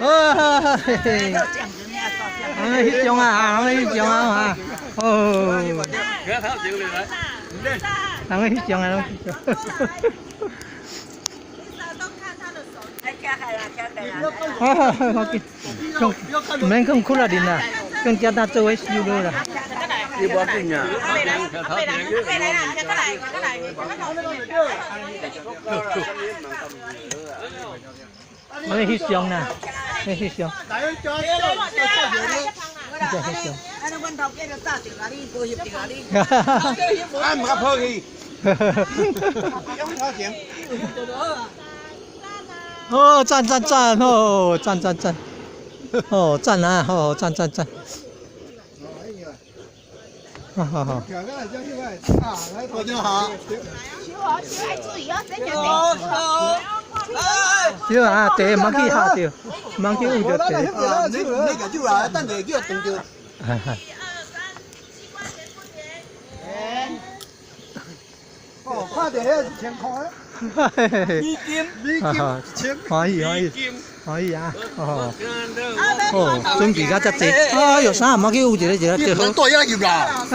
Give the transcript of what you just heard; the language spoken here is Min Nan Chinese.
哦，嘿嘿，啊，翕相啊，啊，翕相啊，哦，人翕相啊，攏翕相。好好好，好緊，毋免囥窟仔面啦，囥遮搭做伙收落啦。你無緊啊！我咧翕相啦，咧翕相。翕相。啊，毋較破去。哦，讚讚讚，哦，讚讚讚，哦，讚啊，哦，讚讚讚。好好好。對啊，茶毋通去下著，毋通去有著茶。你你個酒啊，等下叫斷著。哦，看到彼1000塊。美金，美金，千。歡喜歡喜，歡喜啊！哦，哦，準備甲遮濟，哎喲，啥毋通去有一個一個最好。帶遐入啦。